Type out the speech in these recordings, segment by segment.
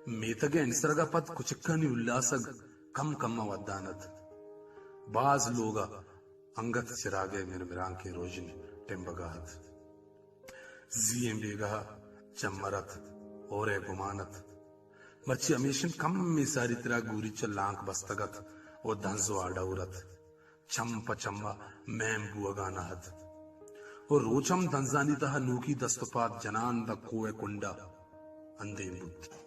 میتگ ءِ انسرگ ءَ پد کچکانی الاسگ کم کم ءَ ودان ات۔ باز لوگ ءَ انگت چراگ ءِ مرمرانکیں روژن ٹمبگ ءَ ات۔ زی ئیں بیگاہ ءَ چمر ات، ہور ءِ گمان ات۔ مرچی ہمیشن کمے ساری ترا گوریچ ءَ لانک بستگ ات ءُ دنز ءُ آڈور ات۔ چم پہ چم ءَ میم بوگ ءَ نہ ات ءُ روچ ہم دنزانی تہ ءَ نوکی دست ءُ پاد جنان داں کوہ ءِ کنڈ ءَ اندیم بوت۔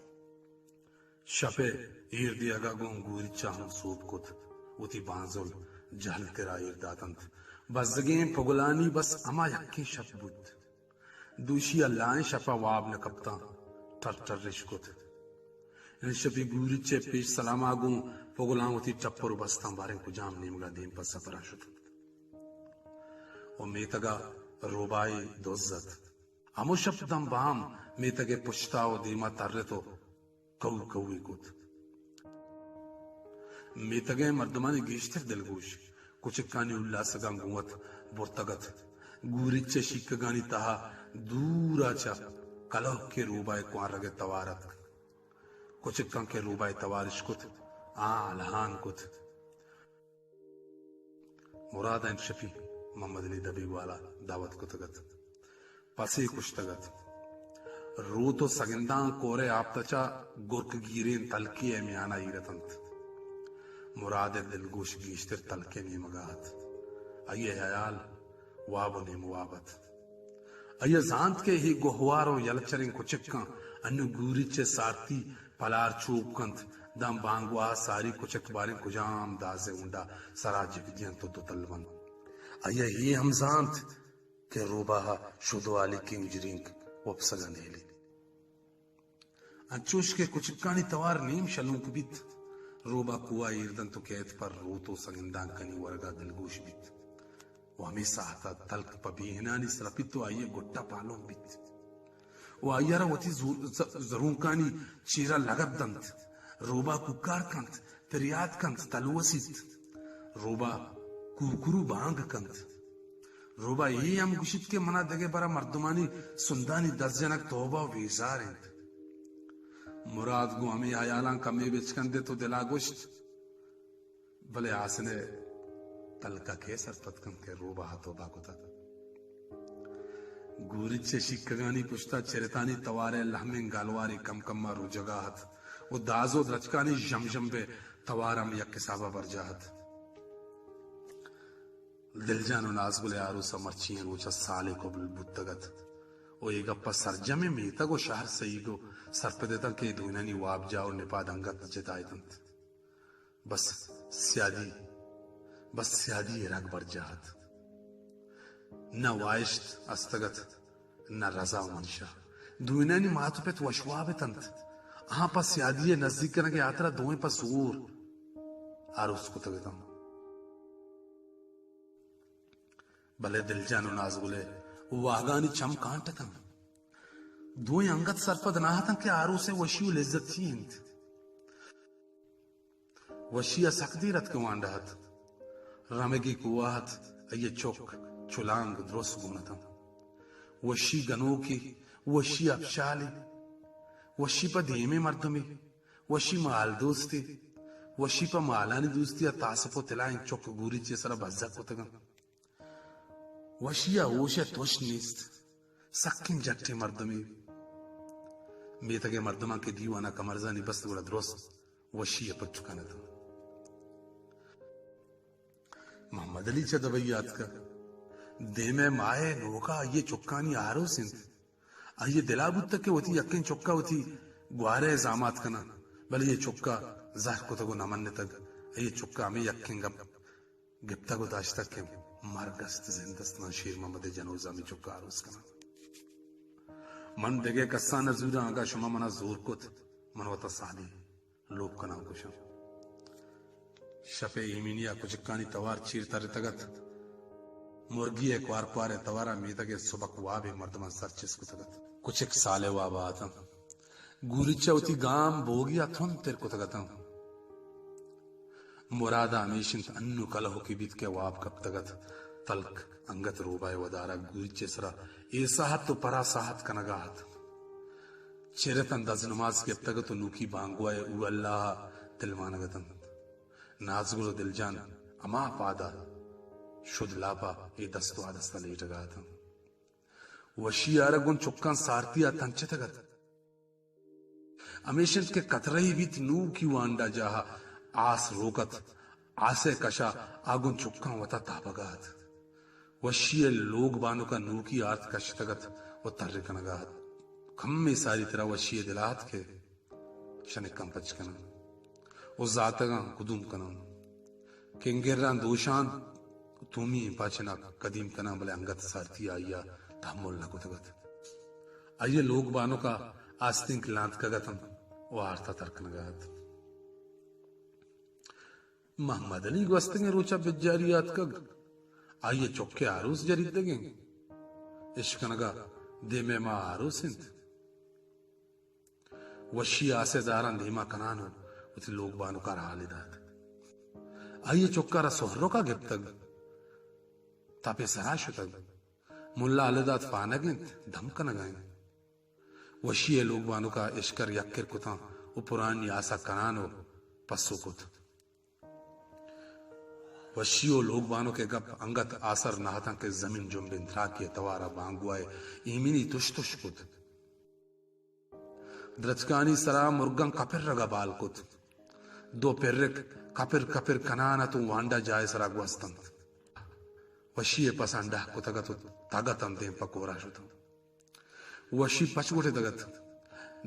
شپ ءِ ایر دیگ ءَ گوں گوریچ ءَ ہم سوب کت، وتی بانزل جہلتر ءَ ایر داتنت۔ بزگیں پگلانی بس ہما یکیں شپ بوت۔ دوشی ءَ لائیں شپ ءَ واب نہ کپتاں، ٹر ٹر اش کت۔ انشپی گوریچ ءِ پیش سلام ءَ گوں پگلاں وتی ٹپر بستاں، باریں کجام نیمگ ءَ دیم پہ سپر ءَ شت ءُ میتگ ءَ روباہے دز ات۔ ہمو شپ داں بام میتگ ءِ پشت ءَ ءُ دیم ءَ ترت ءُ کہو کہوے کت۔ میتگ ءِ مردمانی گیشتر دلگوش کچکانی الاسگاں گوں وت برتگ ات۔ گوریچ ءِ شیکگانی تہا دور ءَ چہ کلوہ کہ روباہ ءِ کوانرگ ءِ توار اتک۔ کچکاں کہ روباہ ءِ توار اش کت، آ الہان کت۔ مراد ءَ انشپی محمد علی دبیگوال ءَ دعوت کتگ ات۔ پسے کشتگ ات۔ روت ءُ سگنداں کور ءِ آپتچ ءَ گرک گیریں تلکے ءِ میان ءَ ایر اتنت۔ مراد ءِ دلگوش گیشتر تلک ءِ نیمگ ءَ ات۔ آئی ءِ ہیال واب ءُ نیم واب ات۔ آئی ءَ زانت کہ اے گوہوار ءُ یلہ چریں کچکاں انوں گوریچ ءِ سارتی پلار چوپ کنت، داں بانگواہ ءَ ساری کچک باریں کجام داز ءِ ہونڈ ءَ سرا جک دینت ءُ دوتل بنت۔ آئی ءَ اے ہم زانت کہ روباہ ءَ شدوالی کنگجرینک وپسگ ءَ نیلیت۔ انچوش کہ کچکانی توار نیم شلونک بیت، روباہ کوہ ءَ ایر دنت ءُ کیت پہ روت ءُ سگندانکانی ورگ ءَ دلگوش بیت ءُ ہمے ساہت ءَ تلک پہ بیہنانی سرپیت ءُ آئی ءِ گٹ ءَ پالونک بیت ءُ آئی ءَ را وتی زو-، ز-، زرونکانی چیر ءَ لگت دنت۔ روباہ کوکار کنت، پریات کنت، تلوسیت۔ روباہ کوکرو بانگ کنت۔ روباہ اے ہم گوشیت کہ منا دگہ برا مردمانی سندانی دست جنگ توبہ ءُ بیزار انت۔ مراد گوں ہمے ہیالاں کمے بچکندت ءُ دل ءَ گوشت، بلے آسن ءِ تلک ءَ کئے سرپد کنت کہ روباہ ءَ توبہ کتگ؟ گوریچ ءِ شیکگانی پشت ءَ چرتانی توار ءِ لہمیں گالوارے کم کم ءَ رجگ ءَ ات ءُ داز ءُ درچکانی ژم ژمب ءِ توار ہم یک حساب ءَ برجاہ ات۔ دلجان ءُ نازگل ءِ آروس ءَ مرچی ئیں روچ ءَ سالے قبل بوتگ ات ءُ اے گپ ءَ سرجمیں میتگ ءُ شہر سہیگ ءُ سرپد اتاں کہ اے دوئینانی وابجاہ ءُ نپاد انگت جتا اتنت۔ بس سیادی، بس سیادی ءِ رگ برجاہ ات۔ نہ واہشت استگ ات، نہ رضا ءُ منشا۔ دوئینانی مات ءُ پت وشواب اتنت۔ آہاں پہ سیادی ءِ نزیک کنگ ءِ ہاترا دوئیں پہ زور آروس کتگ اتاں۔ بلے دلجان ءُ نازگل ءِ واہگانی چم کانٹ اتاں۔ دوئیں انگت سرپد نہ اتاں کہ آروس ءِ وشی ءُ لذت چی انت۔ وشی ءَ سک دیر ات کہ وانڈہ ات۔ رمگی کوہ ات، آئی ءِ چک چلانگ درست گون اتاں۔ وشی گنوکے، وشی اپشالے، وشی پہ دیمیں مردمے، وشی مال دوستے، وشی پہ مالانی دوستی ءَ تاسپ ءُ تلائیں چک گوریچ ءِ سرا بزگ کتگ انت۔ وشی ءَ ہوش ءِ تش نیست۔ سکیں جٹیں مردمے۔ میتگ ءِ مردماں کہ دیوان ءَ کمرزانی بست گڑا درست وشی ءِ پچ کن اتاں۔ محمد علی چہ دبئی ءَ اتکگ۔ دیم ءِ ماہ ءِ نوک ءَ آئی ءِ چکانی آروس انت۔ آئی ءِ دل ءَ بوتگ کہ وتی یکیں چک ءَ وتی گوارے ءِ زامات کناں، بلے اے چک ءَ زہر کتگ ءُ نہ منتگ۔ آئی ءِ چک ءَ ہمے یکیں گپ گپتگ ءُ داشتگ کہ مرگ است، زند است، من شیر محمد ءِ جنوزامی چک ءَ آروس کناں۔ من دگہ کساں نہ زوراں، اگاں شما منا زور کت، من وتا سالی لوپ کناں ءُ کشاں۔ شپ ءِ ایمنی ءَ کچکانی توار چیر ترتگ ات۔ مرگی ءِ کوار کوار ءِ توار ءَ میتگ ءِ سبک وابیں مردماں سر چست کتگ ات۔ کچک سال ءِ واب ءَ اتاں۔ گوریچ ءَ وتی گام بوگی ءَ ترند تر کتگ اتاں۔ مراد ءَ ہمیش انت انوں کلہوکے بیت کہ واب کپتگ ات۔ تلک انگت روباہ ءِ ودار ءَ گوریچ ءِ سرا اے ساہت ءُ پرا ساہت کنگ ءَ ات۔ چرتاں دز نماز گپتگ ات و نوکی بانگواہ ء او اللہ ء دلمانگ اتنت۔ نازگر و دلجان ہما پاد ء شد لاپ ء اے دست و آ دست ء لیٹگ ء اتنت۔ وشی ء را گوں چکاں سارتی ء تنچتگ ات۔ ہمیش انت کہ کترہی بیت نوکی وانڈا جاہ ء آس روک ات۔ آس ء کش ء آ گوں چکاں وتا تابگ ء ات۔ وشی ء لوگ بانک ء نوکی آرت کشتگ ات و تر کنگ ء ات۔ کمے ساری ترا وشی ء دل ء ات کہ شنکاں پچ کناں و زاتگاں کدوم کناں۔ کنگراں دوشاں تومی پاچنا قدیم کناں، بلے انگت سارتی آئی ء تحمل نہ کتگ ات۔ آئی ء لوگ بانک ء آستینک لانتکگ اتنت و آرت ء تر کنگ ء ات۔ محمد علی گوستگیں روچ ء بجاری ء آتکگ۔ آئی ء چک ء آروس جریدگ انت۔ اشکنگ ء دیمے ما آروس انت۔ وشی آس ء داراں دیما کنان و وتی لوگ بانک ء را حالے دات۔ آئی ء چک ء را سہرک ء گپتگ، تپ ء سرا شتگ۔ ملا حالے دات پانگ انت، دم کنگ ء انت۔ وشی ء لوگ بانک ء اشکر یک کر کتاں و پرانی آس ء کنان و پسو کت۔ وشی و لوگ بانک ء گپ انگت آسر نہ اتاں کہ زمین جنبیں تراکی ء توار ء بانگواہ ء ایمنی تش تش کت۔ درچکانی سرا مرگاں کپرگ ء بال کت۔ دو پرک کپر کپر کنان ات و وانڈا جاہ ء سرا گوست انت۔ وشی ء پساں ڈہ کتگ ات و تگ اتنت دیم پہ کورا شت انت۔ وشی پچ گٹتگ ات۔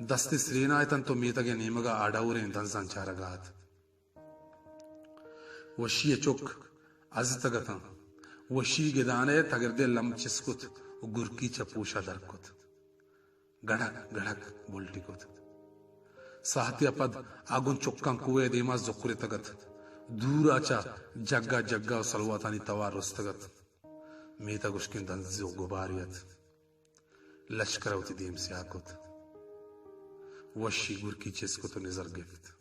دست ء سرینا اتنت و میتگ ء نیمگ ء آڈوریں دنزاں چارگ ء ات۔ وشی ء چک ازتگ اتاں۔ وشی گدان ء تگردے لمب چست کت و گرکی چہ پوش ء در کت۔ گڑک گڑک بلٹی کت۔ ساہتے ء پد آ گوں چکاں کوہ ء دیما زکرتگ ات۔ دور ء چہ جگہ جگہ و سلواتانی توار رستگ ات۔ میتگ اشکیں دنزے و گبارے ات۔ لشکر ء وتی دیم سیاہ کت۔ وشی گرکی چست کت و نظر گپت۔